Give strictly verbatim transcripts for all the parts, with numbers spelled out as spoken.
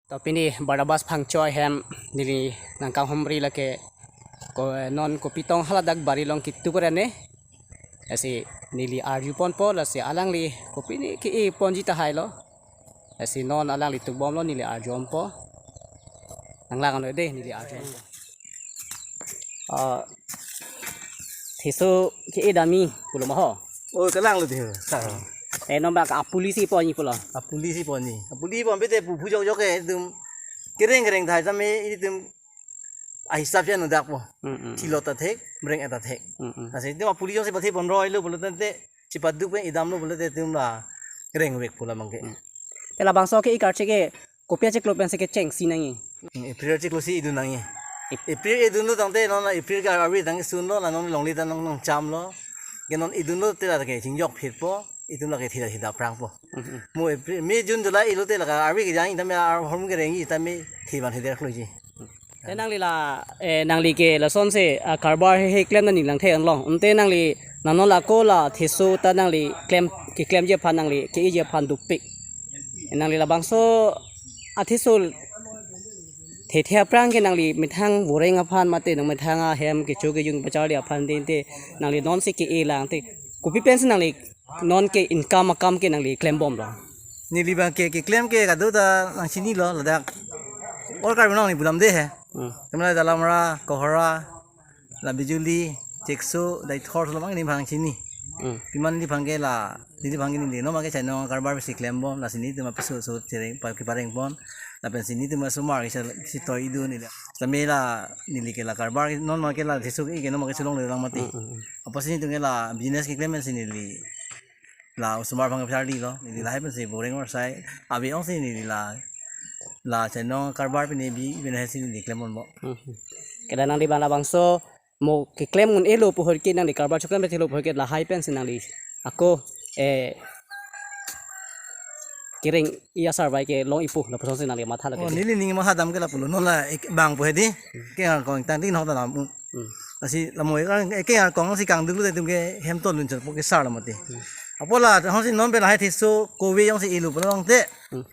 To pini Barnabas Phangcho ahem neli nangkanghumri lake ko non kopi tong haladak bari along kitu kore ne. Lasi neli arju ponpo, lasi alangli kopine ke-e ponji tahai lo. Lasi non alangli tukbomlo, neli arju ponpo. Nanglang ano de, neli arju ponpo. Ah, theso ke-e dam-i pulo ma ho. Oh, kalang lo de. Sa. Eh, non bak apuli si ponji pulo. Apuli si ponji. Apuli pon pete pu phujok jok ke itum kereng kereng thai tame itum ahisap ya nodak po. Mm, mm, mm. Thilo ta thek, breng ta thek. Mm, mm. Lasi itum apuli jongsi pathe pon roi lo pulo tangte, si paduk pen idam lo pulote itum la rengvek pulo abangke. Mm. Te labangso ke-e karche ke kopi achiklo pensi kechengsi nangji? Mm, April achiklo si idun nangji. Ap- April idun lo tangte non April ke arve tangte sun lo, la non longle ta nong nong cham lo. Ke non idun lo te lake chingjok phit po, itum lake thida thida prang po. Mhm. Mo April, May, June, July ilo te lake arve kejang, tame ar hormu kerengji, tame thiban thider kloji. Te nangli la, eh, nangli ke lasonsi, ah, karbar he he klem nangji lang the anlo. Ante nangli nangnon la ko la theso ta nangli klem, keklemji aphan nangli ke-eji aphan dopik. Nangli labangso atheso thethe aphrang ke nangli methang voreng aphan mate nang methang ahem kecho kejun pacharli aphan dente nangli nonsi ke-e lang te. Kopi pensi nangli non ke income akam ke nangli klembomlo? Neli abangke keklem ke kado ta nangchini lo ladak. All Karbi Anglong ni bulam de he. Hmm. Kemla Dalamara, Kohora, la Bijuli, Chekso, Deithor, lo mang ni bang chini. Hmm. Piman ni bang ke la, ni bang ke ni no ma ke chainong karbar si klembom, lasi nitum apiso so chereng pa kipareng pon. Lapen si nitum asomar si toi idun neli. Tame la neli ke la karbar non ma ke la theso ke no ma ke cholongle lang mati. Hmm, hmm, hmm. Apotsi nitum ke la business keklem si neli la osomar bang pacharli lo, neli lahai pensi boreng orsai, ave ongsi neli la, la chainong karbar pine bi, pine si neli klem ponpo. Hmm, hmm. Keda nangli bang labangso mo keklem un-elo pu ahut ke nangli karbar choklem pethelo pu ahut ke lahai pensi nangli ako, eh, kereng-i asar bai kelong-ipo lapusonsi nangli matha lake. Oh, neli ning matha dam ke lapulo, non la ek bang po hedi. Ke ngar kong tang din hok ta lam. Hmm. Lasi lamo ke ngar kong si kangduk lo te itum ke hem ton lun chot po ke sar lo mati. Hmm. Apot la hongsi non pen lahai theso kove jongsi elo pulo tangte. Hmm.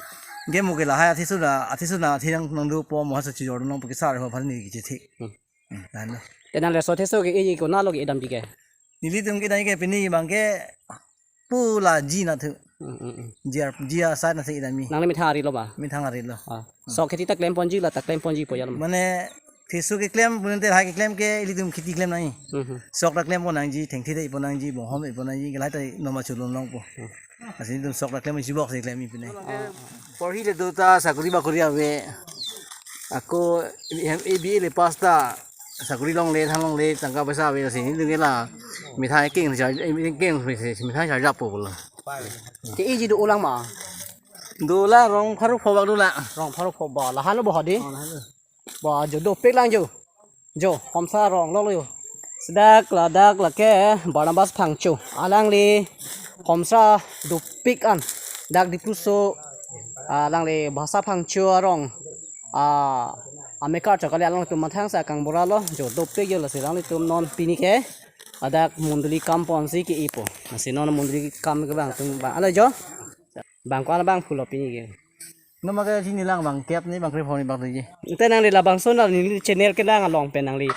Ke mo ke lahai atheso la, atheso la athirang nangdopo mo hasa chijor nangpo ke sar ho aphan neli kechethe. Hmm. Hmm, lahenlo. Te nangli laso theso ke-eji konatlo ke-e damji ke? Nelitum ke-e damji ke pini abangke pu la ji na thu. Hmm, hmm, hmm. Ji ar, ji asai na si e damji. Nangli methang ari lo ba? Methang ari lo. Ah. Hmm. Sok kheti ta klem ponji la ta klem ponji po jalo? Mane theso keklem, pulote lahai keklem ke ilitum kheti klem nangji. Hmm, hmm. Sok ta klem pon nangji, thengthi ta i pon nangji, bonghom i pon nangji, ke lahai ta noma cholon longpo. Hmm. Lasi nitum sok ta klem isi bok si klem i pine. Ah, ah. Porhi le do ta sakori bakori ave. Ako M A, B A le pass ta sakori longle, than longle, tangka paisa ave, lasi nitum ke la methang keng char, eh, keng methang charjap po pulo. Ke-eji do-olang ma? Do la, rong pharo pho bak do la. Rong pharo pho ba, lahenlo bo hedi? Oh, lahenlo. Ba jo dopik lang jo. Jo, Homsra arong longlo jo. Sedak ladak lake Barnabas Phangcho. Alangli Homsra dopik an. Dak Dipluso, alangli Bhasa Phangcho arong. Ah, amekar chokali alangtum mathang sa kangbura lo. Jo dopik jo, lasi alanglitum non pini ke ladak mondoli kam ponsi ke-epo. Lasi non mondoli kam ke bang tum bang. Ala jo. Bang ko-an bang pulo pini ke? Noma ke chini lang bang kep ni bang krepho ni bang tuji. Ante nangli labangso nangli channel kelang along pen nangli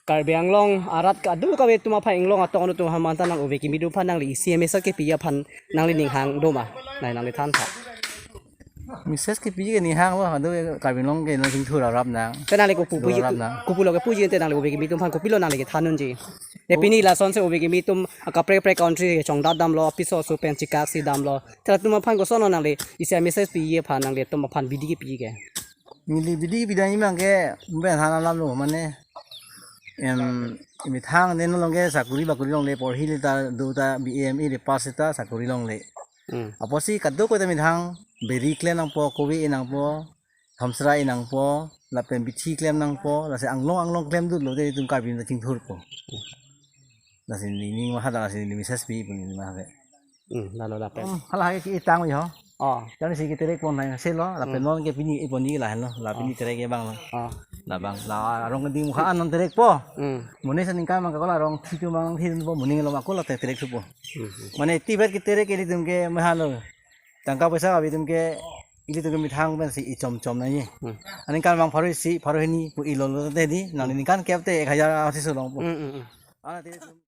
Karbi Anglong arat kado kave atum aphan, Anglong atong atum aphan, manta nang ove kimi atum aphan nangli isi message kepiji aphan nangli ning hang do ma? Nai nangli than tha. Message kepiji ke ning hang lo, ado Karbi Anglong ke nangchingthur arap nang. Ante nangli kopu puji, arap nang. Kopulo kepuji ante nangli ove kimi atum aphan kopilo nangli kethan unji? E pini lasonsi ove kimi atum akaprek prek country chongdat damlo, apiso so pen chekaksi damlo. Te latum aphan kosonlo nangli isi message piji aphan nangli atum aphan bidi kepiji ke? Neli bidi pidam abangke mben han alam lo mane, em, methang ne non along ke sakori bakori longle, porhi le ta do ta B A M A le pass ta sakori longle. Hmm. Apotsi kadokave ta methang biri klem nangpo, kove e nangpo, Homsra e nangpo, lapen bithi klem nangpo, lasi anglong anglong klemdun lote itum Karbi ta chingthurpo. Lasi neli ning maha ta lasi neli message pi pu neli maha ke. Hmm, lalo lapen. Hmm, hala hai ke itang ho. Oh. Tangsi keterek pon hai selo, lapen, hmm, non ke pini e pon ni lahenlo, la pini, oh, terek e bang lo. Oh. La bang, la arong keding mukha non terekpo. Hmm. Mone sa ningkan mang ko la arong thitu mang thitpo, mone lo ma ko la terek thupo. Hmm, hmm. Mane tibet keterek ke ilitum ke maha lo. Tangka paisa abi atum ke ilitum kemethang pensi ichom chom nangji. Hmm. Aningkan bang pharo isi, pharo hini pu ilolo te di, nang ningkan kep te ek hajar athis long pu. Hmm, hmm, hmm. Ana te